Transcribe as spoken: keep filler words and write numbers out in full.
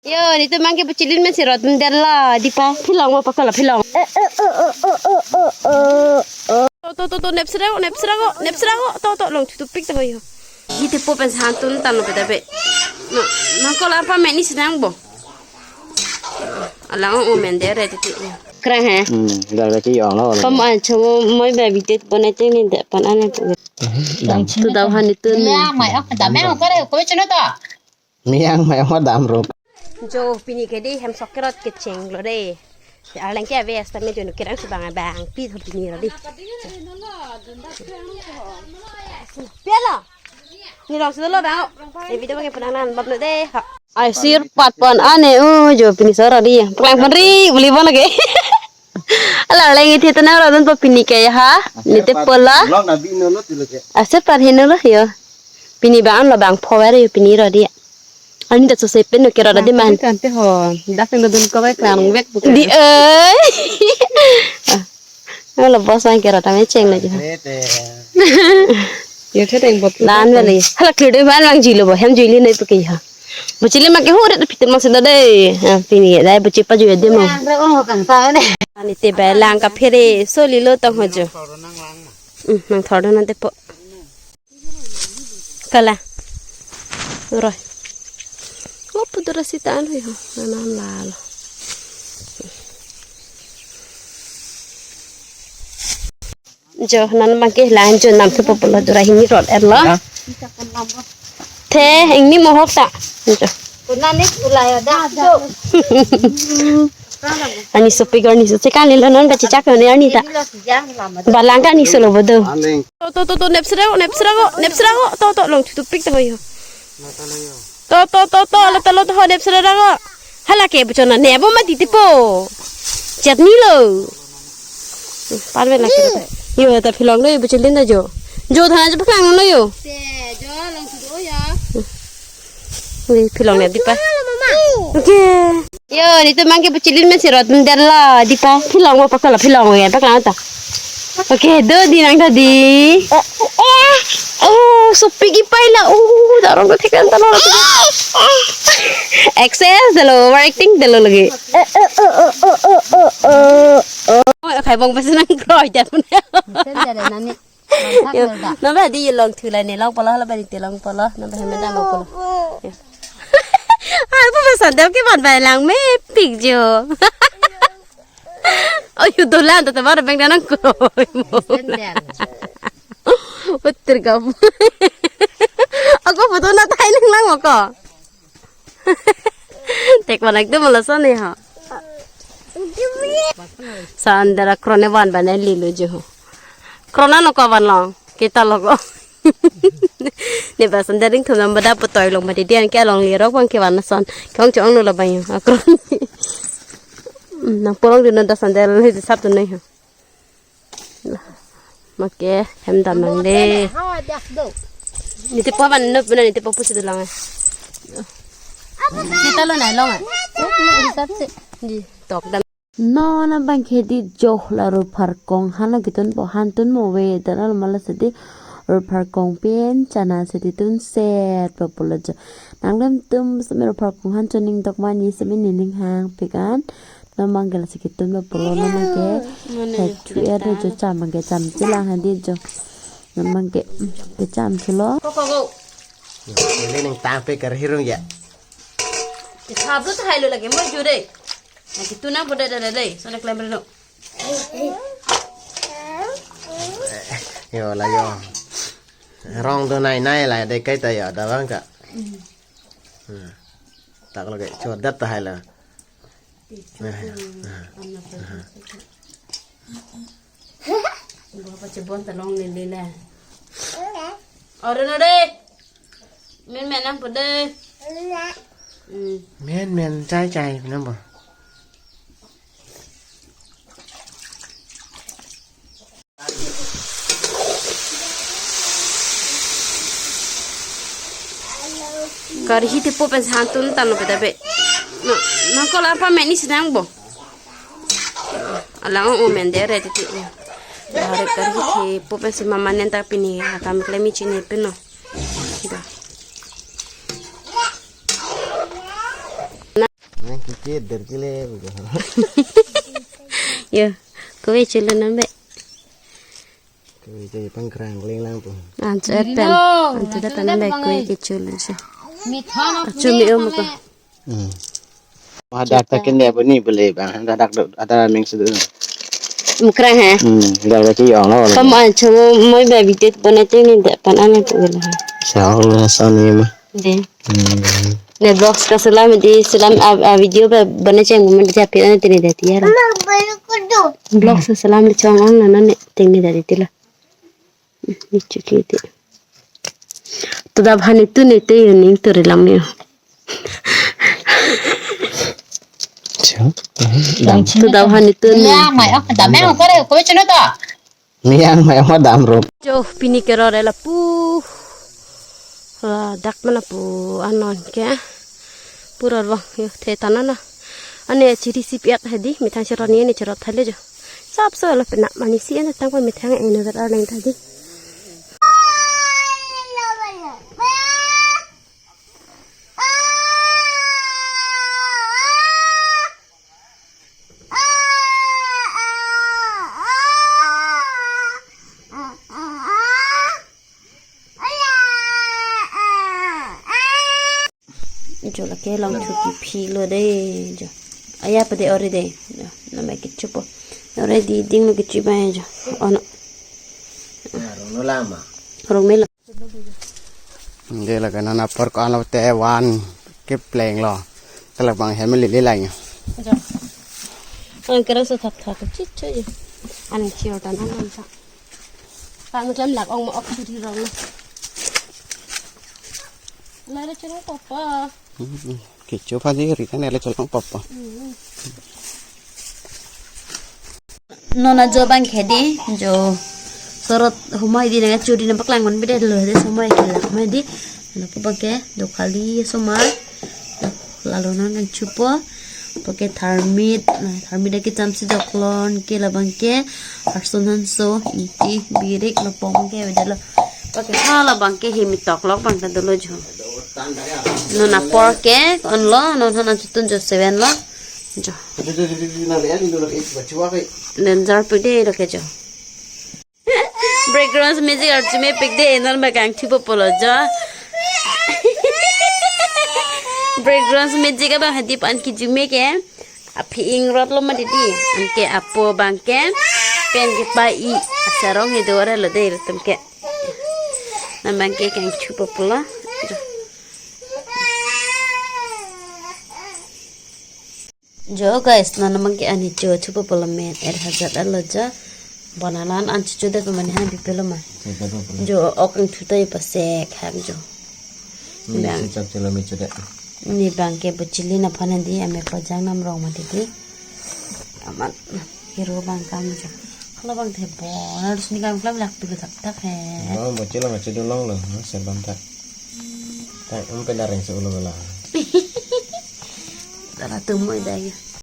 Yo, netum abang ke buchilin men sirot den la, di pa, pilong mo pakala pilong. To, to, to, to, nepsrang, nepsrang, nepsrang, to, to, longthu tupik to yo. Hiti po pen hantun tanglo peta pe. No, nangkol apa men isi nangpo. Alang o men dere titi. Krang he. Hmm, dal ki yong lo. Pam an chomo moi ba bitet pon ate ni de pon ane pu. Tu daw han itu ni. Meyang mai ok, dam meyang ko re, ko chuno to. Meyang mai ok dam ro. Jo pini ke di hem sok kerot kecheng lo de. Arleng ke ave asta me jo nu kerang si bang abang pi tho pini ro di. Pia lo. Ni long silo lo bang. E video bang penang nan bab no de. Ha. Ai sir pat pon ane o jo pini sora di. Plang pon ri beli pon lagi. Ala leng ithi tanang ro dun po pini ke ya ha. Ni te pola. Long na bi no lo tu lo ke. Ase par heno lo yo. Pini bang an lo bang pho ver yo pini ro di. Ani ta so se pen no ke ro di man. Kan te ho. Das no dun ko vai klang vek bu. Di oi. Ala bos an ke ro ta me cheng na ji. Yo the deng bot. Dan veli. Hala clear de man lang jilo bo. Hem jili nai pu ke ha. Buchili ma ke hure pite ma sida de. Ah, pini dai buchi paju de mo. Yang re oh kang sa ne. Ani te ba lang kaphere soli lo tong ho jo. Hmm, nang thor do nang te po. Kala. Roi. Oh, pudra sita anu yo. Nanan lalo. Jo, non abang ke lang jo nam ke populo dura hini rot er lo. Ya. The, ingni mohok ta. Jo. Kuna ni ulai ada jo. Ani sopi gor ni so chekang lelo non ba chechak ne ani ta. Ini lo sejang lama. Balang ka ni solo bodo. Aling. To, to, to, to, nepsrang, nepsrang, nepsrang, to, to, longthu tupik to yo. To, to, to, to, lo, to, lo, to, nepsrang. Hala ke buchona nebo ma titi po. Chutney lo. Parve la ke. Yo, ta pilong lo, buchilin da jo. Jo thana jo paklang lo yo. Se, jo, longthu do ya. Ui, pilong ne di pa. Oke. Yo, netum abang ke buchilin men sirot den la, di pa. Pilong mo pakala pilong ya, paklang ta. Oke, do di nang do di. Oh, sopi ki pai la. Oh, darong do thekan ta lo. Excess de lo, overacting de lo lagi. Oh, khai bong pasi nang kroi jat punya. Sen jare nani. Yo, nang ba di yo longthu la ne long polo la ba di te long polo, nang ba hem dam polo. Yo. Ai, pu ba sandal ke ban ba lang mepik jo. Oh, yo dolan to ta ba bang danang ko. Utir gam. Ako photo na thai nang lang ko. Tek manak tu malas ne ha. Sandal krone van bane lilo jo ho. Krona no ko van long. Kita lo ko. Ne ba sandal ring thum nam bada putoi long badi dian ke long lirok bang ke van son. Kong chong no lo bang yo. Akron. Nang polong di no da sandal ni sap tu nai ha. Make hem dam nang de. Ha, dak do. Ni te po ban nop na ni te po pusi dolang. Kita lo nai long. Ni hisap se. Di tok dam. Non abang ke di jo la ro pharkong han lo kitun po hantun mo ve dan lo mala sedi ro pharkong pen chana sedi tun set po pulo jo. Nang dam tum semi ro pharkong han chuning dok mani semi nining hang pikan. Non abang ke lasi kitun ba pulo non abang ke. Mane het chu er jo cham abang ke cham chilang hadi jo. Non abang ke, mm, ke cham chulo. Ko ko ko. Yo, ini neng tang pe kar hirung ya. Kita hablo ta hai lo lagi mo jure. Na kitun nang boda da da dai. So na klem reno. Yo la yo. Rong do nai nai la dei kai ta ya da bang ka. Hmm. Tak lagi chodat ta hai la. Gua pachebon ta long lele la. Ore no de. Men men nang pede. Hmm. Men men chai chai nang bo. Kari hi tepo pen hantun tanglo peta pe. No, nangkol apa men isi nangpo. Alang o men dere titi. Hari kari hi tepo pen si mama nenta pini akam klemi chini peno. Dah. Kit der kile. Yo, kove cholo nambe. Kove cholo pangkrang linglang po. Ancho pen. Ancho da pen nambe kove ke cholo si. Mitha na. Achu mi um ko. Hmm. Hadak ta kende boni bole bang, hadak do, ada ming sudu. Mukrang ha? Hmm, dak lagi yang lo. Pam ancho moi ba video bonai te ni dak pan ane tu gelo. Sa lo sa ni ma. De. Hmm. Ne vlogs ka salam di salam a, a video ba bonai cheng mo de api ane te ni de tiara. Vlogs ka salam di chong ang na ne te ni de tila. Ni chuki te. To da bhani tu ne te yo ning to relam yo. Chang. Dam. To da bhani tu ne. Ya, mai ok, dam ya, kore, kore chino to. Ni yang mai ma dam ro. Jo, pini ke ro re lapu. Ladak mana pu anon ke. Pura ro yo the tanana. Ane chiri si piak hadi, methang chironi ane chirot thale jo. Sap so lo pena mani si ane tang pa methang ene ber arleng thadi. Jo lake langthu kephi lo de jo. Aya pade ore de. Jo, namai kechupo. Ore di ding lo kechi bai jo. Ono. Rong lama. Rong melo. De lake non apor ko ano te van kepleng lo. Te labang hem lili lang yo. Jo. Ang kerang so thap thap chicho jo. Ang chior tan ang sa. Pang klem lak ong mo ok suri rong. Lare chero papa. Hmm, kecho pha di ri kan ele cholong papa. Hmm. Non ajo bang khedi jo sorot humai di na churi na paklang man bide lo de humai khela humai di. Lo ko bang ke do khali soma. Lalo non nang chupo. Poke tharmit, na tharmit ake chamsi joklon ke labang ke arson hanso ingti birik lo pong ke bide lo. Poke ha labang ke himi tok lok bang ta dolo jo. Non apor ke onlo, non han chutun jo seven lo. Jo. Danger pide lo ke jo. Background music arju mepik de non ba kangthupo pulo jo. Background music abang hadi pan kijumeke. Aphi ingrot lo ma didi. Anke apo bang ke. Pen kepai asarong he dora lo de tum ke. Non bang ke kangthupo pulo. Jo. Jo guys, non bang ke ani jo thupo pulo men er hajat alo jo. Bonalan an chuchu de pemani han pipelo ma. Jo ok ang thuta ipasek hak jo. Ni bang. Chuchak chelo mi chude. Ni bang ke buchili na phana di ame pajang nam rong ma didi. Amat hero bang kam jo. Hala bang the bon, harus ni kam klam lak tu tak tak he. Bang buchilo ma chudu long lo, ser bang tak. Tak um pedareng se ulo bela. Tara tumoi dai.